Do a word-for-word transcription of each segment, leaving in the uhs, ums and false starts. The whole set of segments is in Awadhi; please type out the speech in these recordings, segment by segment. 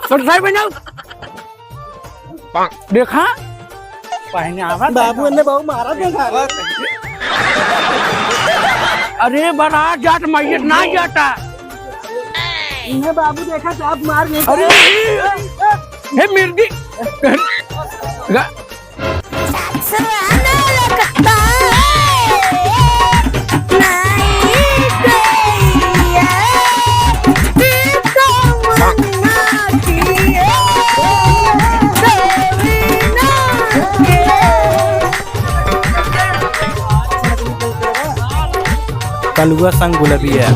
छोटे साहब बन जाओ। देखा, पहने आवा बाबू, इन्हें बहु मारा देखा। अरे, बड़ा जात मैयत ना जाता। इन्हें बाबू देखा तो आप मार नहीं अरे, हे मिर्गी। कलुआ संग गुलबिया।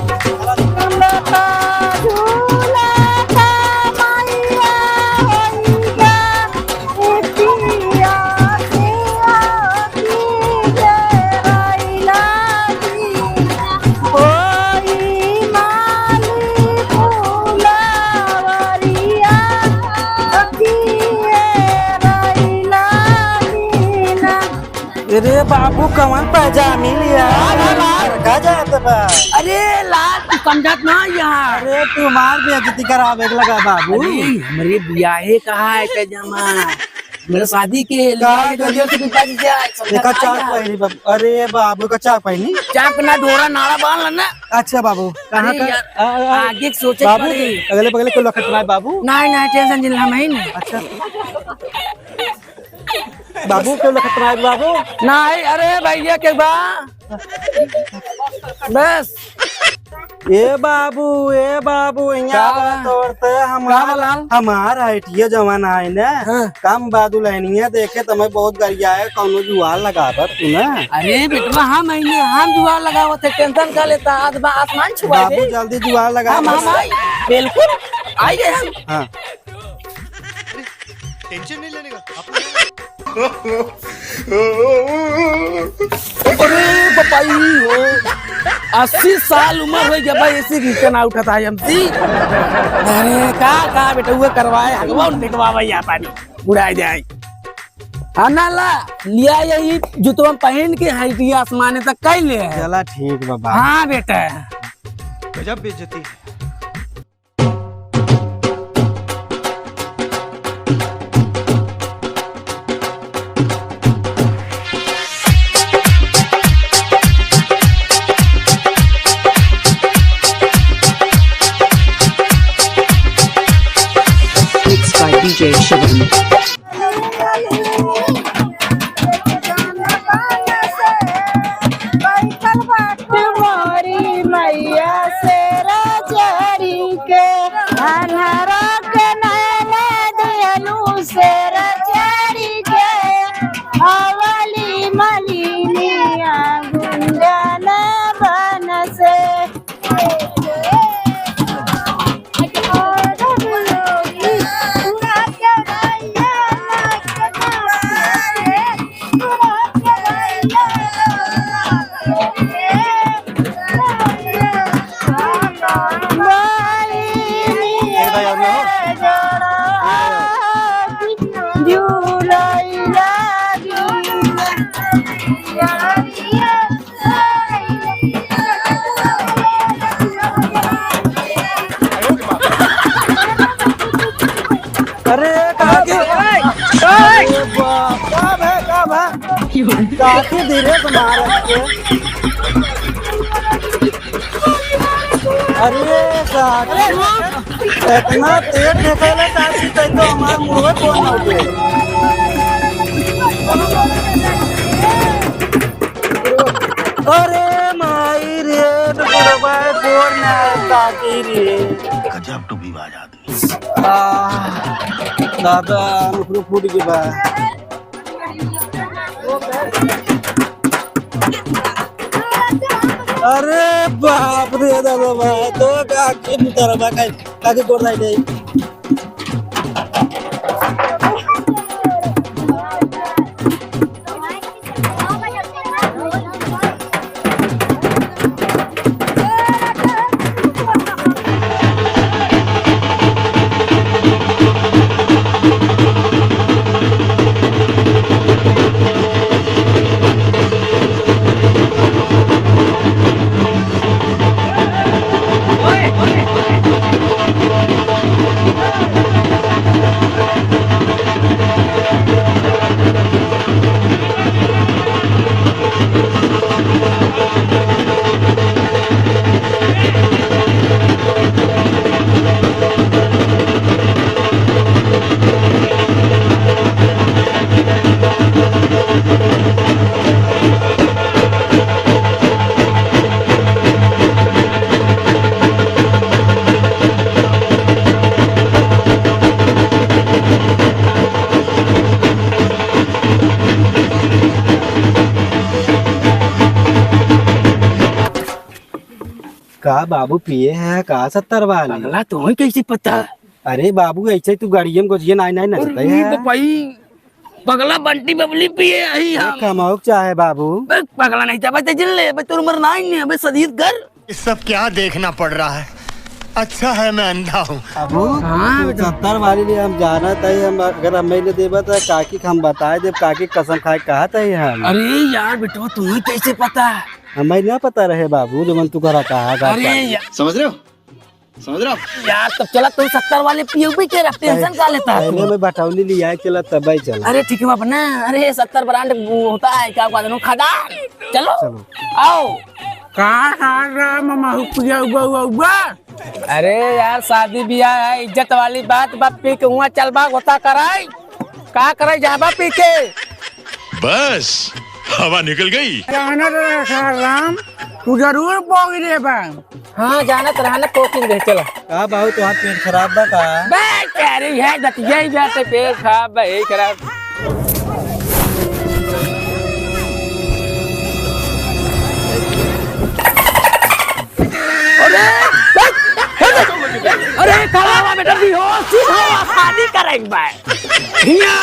अरे बाबू, कवन पैजामी लिया? का जात बा? अरे लाल, तू समझत ना यार। अरे तू हमार बेइज्जती करावे के लगा बाबू। अरे हमरे बियाहे कहा है पैजामा? मेरे शादी के का लिए कर जल्दी से बिता दीजिए, समझा देखा ना चाक यार। पहनी बाबू। अरे बाबू का चाक पहनी? चाक ना, डोरा नाड़ा बांध लेना। अच्छा बाबू, कहाँ अरे का? यार, आ, आ, आगे के सोचे बाबू, पड़ी। अगले बगले को लखत ना है बाबू। नहीं, नहीं, tension जिन हम ही नहीं। अच्छा। बाबू के लखत ना है बाबू। नहीं, अरे भैया के बा। बस। ए बाबू, ए बाबू, यहाँ का बा? तोड़ते का हमार, बा लाल? हमार हटिया जवान आए ना, हाँ। कम बादू लहनिया देखे तो मैं बहुत गरिया है, कौनो जुआर लगावत तू ना। अरे बेटवा, हम आइए, हम जुआर लगावत है, tension का लेता, आज बा आसमान छुआ बाबू, दे। जल्दी जुआर लगा हम, बस। हम आई, बिल्कुल, आई गए हम। हाँ। Tension नहीं लेने का, अपना अरे बपाई हो, अस्सी साल उम्र हो गया भाई, ऐसी रीते ना उठता है हमसे। अरे का, का बेटा हुआ करवाए, हगवा उन फेंकवा भाई आता नहीं, उड़ा जाए। हाँ ना ला, लिया यही जुतवा पहन के हटिया आसमाने तक कई ले है। चला ठीक बाबा। हाँ बेटा। गजब बेइज्जती। Mixed by D J Shivam। बैठल बाटे मोरी मैया शेरा चढ़ी के, अन्हरा के नैना दिहलू शेरा चढ़ी के, हवाली मलिनिया गुंजन बन से। अरे, कहाँ की? अरे बाप, का भा, का भा? काफी धीरे से मार रखे। अरे साहब, इतना तेज निकले ताकि तै तो हमार मुंह में कौन ना उठे। अरे माई रे, तो बुढ़वा बोर ना ताकि रे। गजब टुकड़ी बाज आदमी। आह, दादा, मुखरो फूट गई बा। अरे बाप रे दादा भाई, तो काकी मुतरबा का, काकी गोड़ नहीं दे। का बाबू पिए है का सत्तर वाली? पगला, तोहई कैसे पता? अरे बाबू, ऐसे तू गाड़िया में गोजिया नाई नाई नचते अरे है। बपई, पगला बंटी बबली पिए आई हम। कमाओ चाहे बाबू। बे पगला नहीं था, बे जिन ले, बे तोर उम्र नाई नहीं, बे सदीद कर। ये सब क्या देखना पड़ रहा है? अच्छा है मैं अंधा हूँ। बाबू, हाँ तू बेटा। सत्तर वाली लिए हम जानत है, हम अगर हमें ले देबा तो काकी के हम बताए देब, काकी कसम खाए कहत है हम। अरे यार बेटवा, तुम्हें कैसे पता? हमें ना पता रहे बाबू, जवन तू करा कहा था अरे काकी। यार। समझ रहे हो? समझ रहे हो? यार, तब चला, तू सत्तर वाले पीओ भी के रख, tension का लेता है पहले तू? मैं बटौली लिया चला, तब ही चला। अरे, ठीक है बाबा ना, अरे, सत्तर brand वो होता है, क्या कहते हैं, खदान। चलो, चलो। आओ। का हाल रहा, मामा, हुआ, हुआ, हुआ, हुआ? अरे यार, शादी ब्याह है, इज्जत वाली बात, बाप पी के हुआ चल बा, होता कराई। का करे जाबा पी के? बस, हवा निकल गई। जाना तो है, सार राम, तू जरूर बोल रे बा। हाँ, जाना तो रहना, कोकिंग दे, चला। का बाबू, तोहार पेट खराब बा का? बे, तेरी है, दतिया ही जाते, पेट खराब बा, यही खराब। अरे, अरे, खड़ा हुआ बेटा, बेहोश ही हुआ, शादी करेंगे भाई। हिया,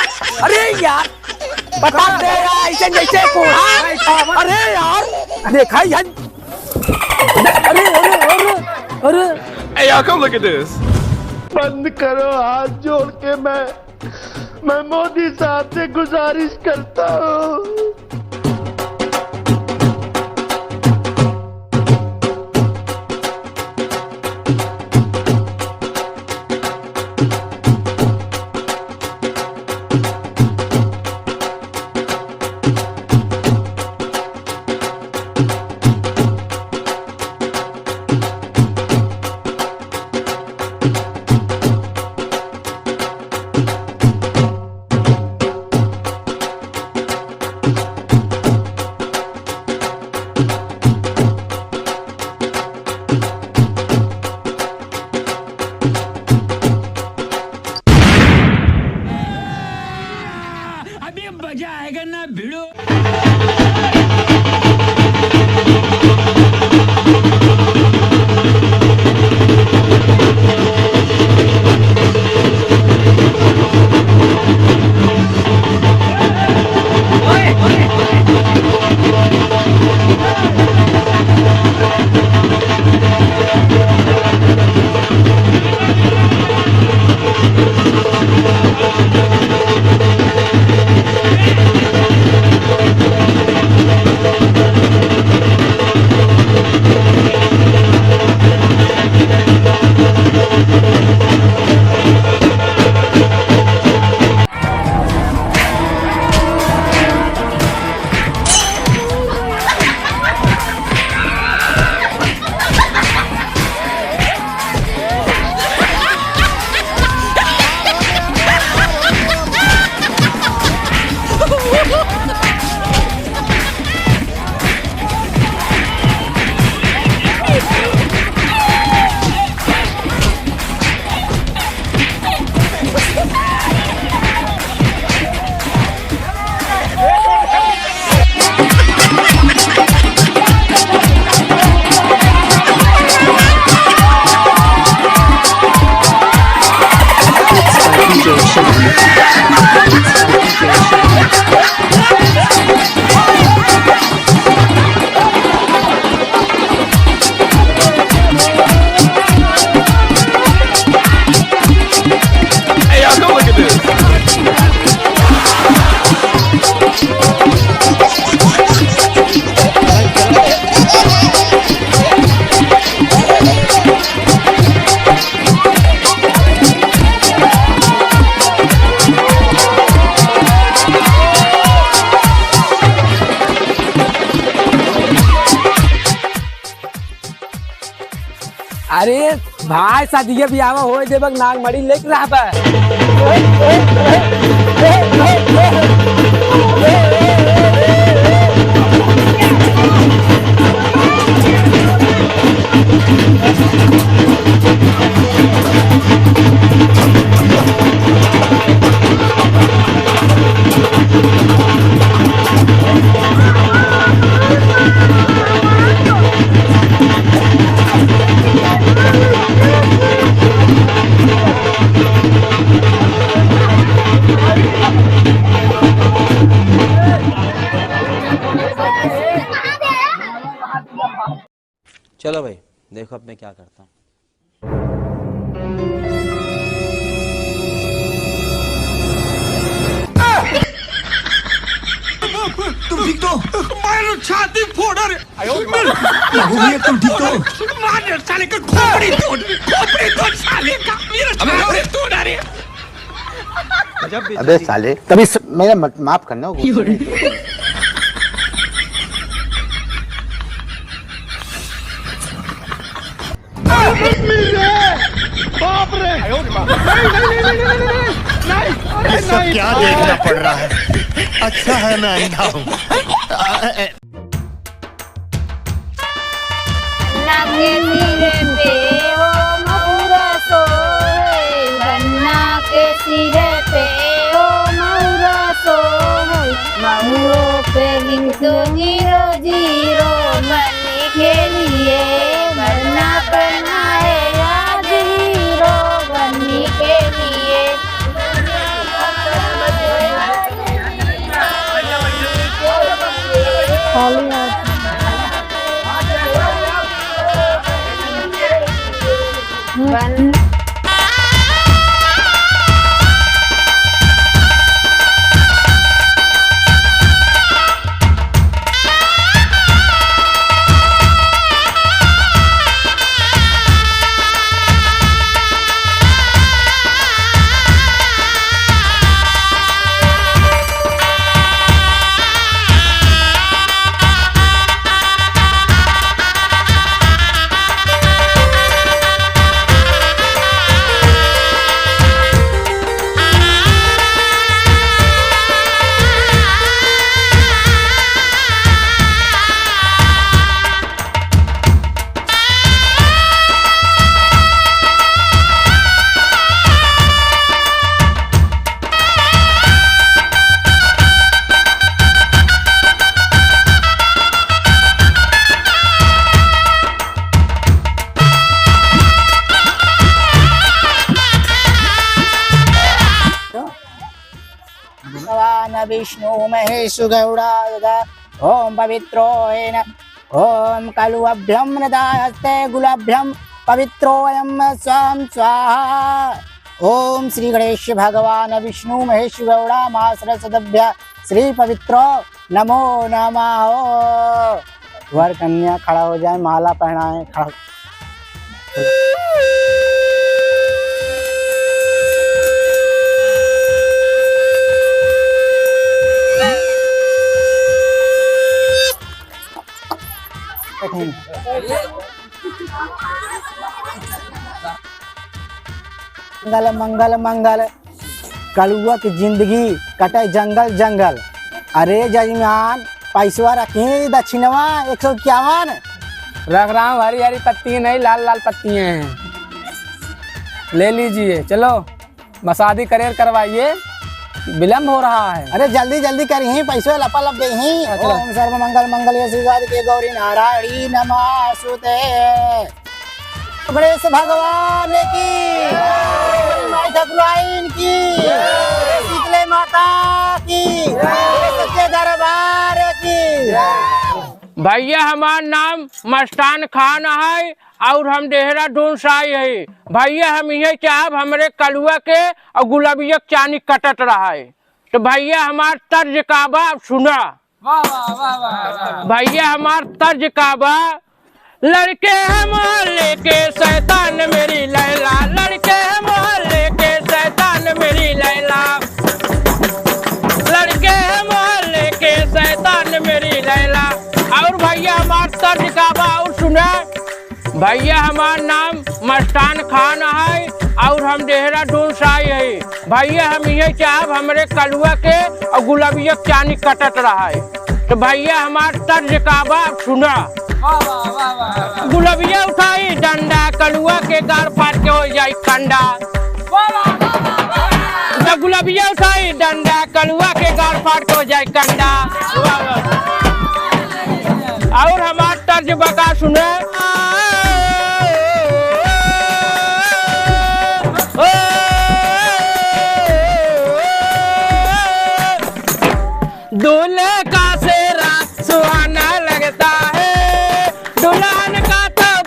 अरे यार, पता दे रहा है, ऐसे जैसे कोढ़ा। अरे यार, देखा यार। अरे, अरे, अरे, अरे। Hey, y'all, come look at this. बंद करो, हाथ जोड़ के मैं, मैं मोदी साहब से गुजारिश करता हूँ। अभी मजा आएगा ना भिड़ो। Hey, y'all, come look at this. अरे भाई, शादिया बियाह होए देबक, नाग मड़ी लेके रहबा। चलो भाई, देखो अब मैं क्या करता हूँ। तुम ठीक तो? मारो छाती फोड़ रे। बाबू भैया, तुम ठीक तो? मार साले का खोपड़ी तोड़, खोपड़ी तोड़ साले का, मेरा छाती तोड़ रे। अबे साले, तभी स-, मेरा मत-, माफ करना, गुस्सा नहीं। बाप रे! नहीं, नहीं, नहीं, नहीं, नहीं, नहीं, नहीं, नहीं, नहीं, अरे ये सब नहीं। क्या देखना पड़ रहा है? अच्छा है मैं अंधा हूँ। नाके सिरे पे ओ महुरा सोहे, बन्ना के सिरे पे ओ महुरा सोहे, महुरो पे लिख दो जीरो जीरो, बन्नी के लिए, बन्ना पहना है आज हीरो, बन्नी के लिए। भगवान विष्णु महेश गौड़ा गा। ओम पवित्रो एन, ओम कलुअभ्यम नदाहस्ते गुलभ्यम पवित्रो अयम स्वाम स्वाहा। ओम श्री गणेश भगवान विष्णु महेश गौड़ा माँ सरस्वतभ्य श्री पवित्रो नमो नमः। वर कन्या खड़ा हो जाए, माला पहनाएं, खड़ा। मंगल मंगल मंगल। कलुआ की जिंदगी कटे जंगल जंगल। अरे जजमान, पैसवा रखी दक्षिणवा एक सौ इक्यावन। रख रहा हूँ, हरी हरी पत्ती नहीं, लाल लाल पत्ती हैं, ले लीजिए। चलो, बसादी करेर करवाइए, विलम्ब हो रहा है। अरे जल्दी जल्दी करिहीं, पैसवा लपालप देहीं। अच्छा। ओम सर्व मंगल मंगल ये श्री के गौरी नारायणी नमस्तुते। गणेश भगवान की, माई ठकुराइन की, शीतले माता की, सच्चे दरबार की। भैया, हमार नाम मस्तान खान है और हम देहरादून से आए हैं। भैया, हम इहे चाहब, हमरे कलुआ के और गुलबिया के चानी कटत रहा है। तो भैया, हमार तर्ज का बा, अब सुना। वाह, वाह, वाह, वाह, वाह। भैया, हमार तर्ज का बा, लड़के हैं मोहल्ले के शैतान मेरी लैला, लड़के हैं मोहल्ले के शैतान मेरी लैला, लड़के हैं मोहल्ले के शैतान मेरी लैला। और भैया, हमार तर्ज का बा, और सुना। भैया, हमार नाम मस्तान खान है और हम देहरादून से आए हैं। भैया, हम इहे चाहब, हमरे कलुआ के और गुलबिया के चानी कटत रहा है। तो भैया, हमार तर्ज का बा, सुना। वाह, वाह, वाह, वाह, वाह। गुलबिया उठाई डंडा, कलुआ के गाड़ फाट के हो जाई कंडा। वाह, वाह, वाह, वाह, वाह। तो गुलबिया उठाई डंडा, कलुआ के गाड़ फाट के हो जाई कंडा। वाह, वाह। और हमार तर्ज बा का सुने। दूल्हे का सेहरा सुहाना लगता है, दुल्हन का तो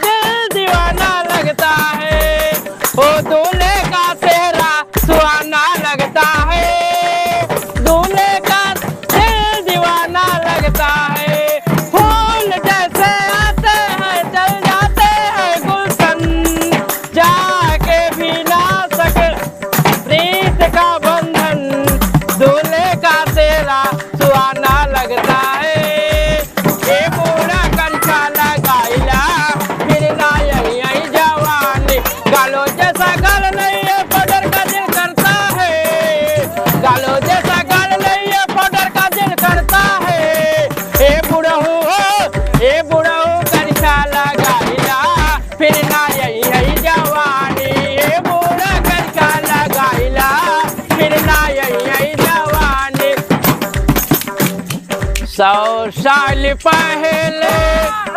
सौ साल पहले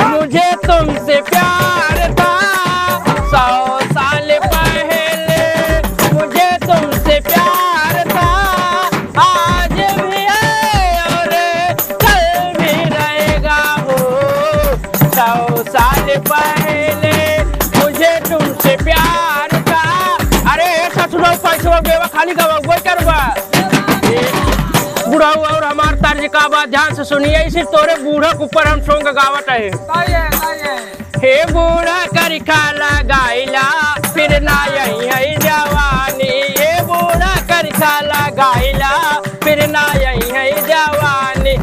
मुझे तुमसे प्यार था, सौ साल पहले मुझे तुमसे प्यार था, आज भी है और कल भी रहेगा वो। सौ साल पहले मुझे तुमसे प्यार था। अरे, ए ससुरो, पैसवा देवा, खाली गवा, वो करवा। ए, बुढ़ऊ और हमार तर्ज का बा, ध्यान से सुनिए, इसी तोरे बूढ़ा के ऊपर हम song गावत है। गाइए, गाइए। हे बूढ़ा करिखा लगाइला, फिर ना यही है जवानी। हे बूढ़ा करिखा लगाइला, फिर ना यही है जवानी।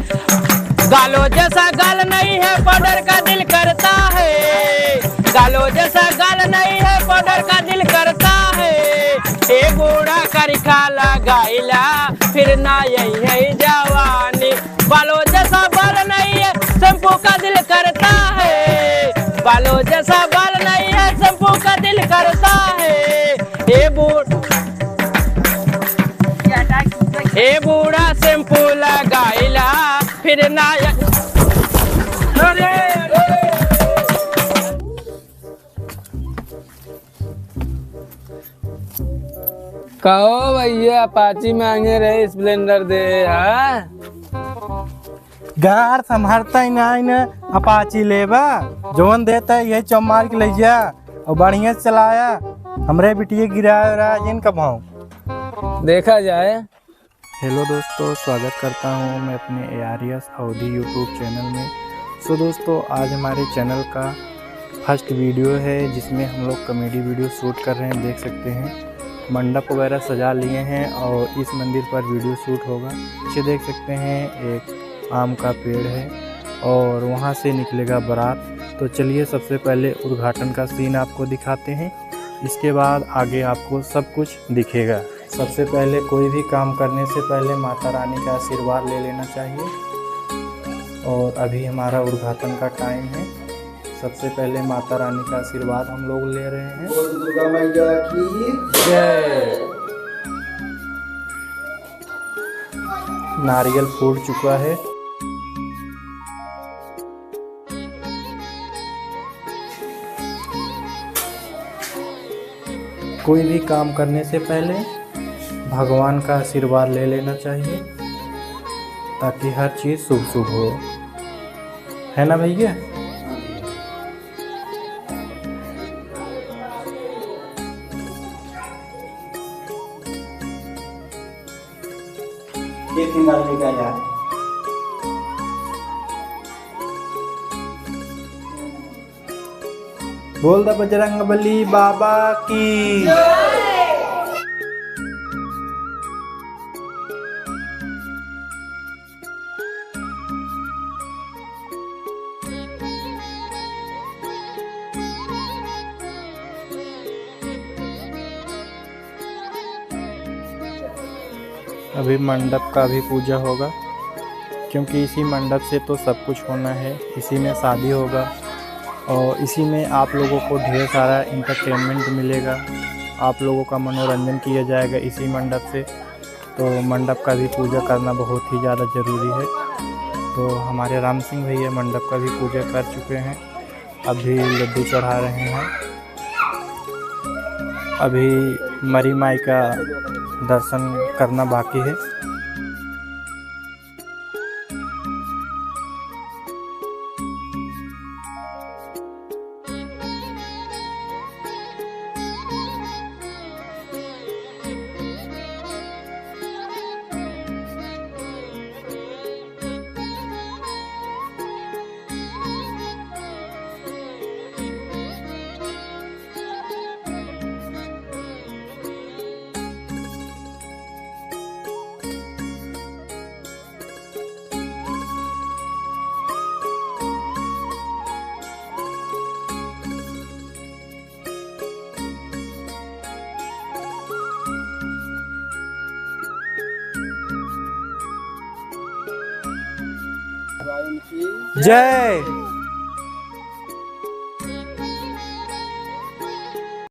गालो जैसा गाल नहीं है, powder का दिल करता है। गालो जैसा गाल नहीं है, powder का दिल करता है। हे बूढ़ा करिखा लगाइला, फिर ना यही है जवानी। बालो जैसा बाल नहीं है, shampoo का दिल करता है। बालो जैसा बाल नहीं है, shampoo का दिल करता है। ए बूढ़-, ए बूढ़ा shampoo लगाइला, फिर ना य-, अरे, अरे। कहो भैया, Apache मांगे रहे, Splendor दे, हाँ? गार संभरता ही ना, ना Apache लेबा, जौन देता है यही चौमार के लइया, और बढ़िया से चलाया, हमरे बिटिये गिराए रहा जिन कभाऊं। देखा जाए। Hello दोस्तों, स्वागत करता हूँ मैं अपने ARS अवधी YouTube channel में। So दोस्तों, आज हमारे channel का first video है, जिसमें हम लोग comedy video shoot कर रहे हैं। देख सकते हैं मंडप वगैरह सजा लिए हैं और इस मंदिर पर video shoot होगा। पीछे देख सकते हैं एक आम का पेड़ है और वहाँ से निकलेगा बारात। तो चलिए, सबसे पहले उद्घाटन का scene आपको दिखाते हैं, इसके बाद आगे आपको सब कुछ दिखेगा। सबसे पहले कोई भी काम करने से पहले माता रानी का आशीर्वाद ले लेना चाहिए। और अभी हमारा उद्घाटन का time है। सबसे पहले माता रानी का आशीर्वाद हम लोग ले रहे हैं। बोल दुर्गा मैया की जय। नारियल फूट चुका है। कोई भी काम करने से पहले भगवान का आशीर्वाद ले लेना चाहिए, ताकि हर चीज़ शुभ शुभ हो, है ना भैया? एक दिन बाद लेके आ यार। बोल द बजरंग बली बाबा की। अभी मंडप का भी पूजा होगा, क्योंकि इसी मंडप से तो सब कुछ होना है, इसी में शादी होगा और इसी में आप लोगों को ढेर सारा entertainment मिलेगा, आप लोगों का मनोरंजन किया जाएगा इसी मंडप से। तो मंडप का भी पूजा करना बहुत ही ज़्यादा ज़रूरी है। तो हमारे राम सिंह भैया मंडप का भी पूजा कर चुके हैं, अभी लड्डू चढ़ा रहे हैं। अभी मरी माई का दर्शन करना बाकी है। जय।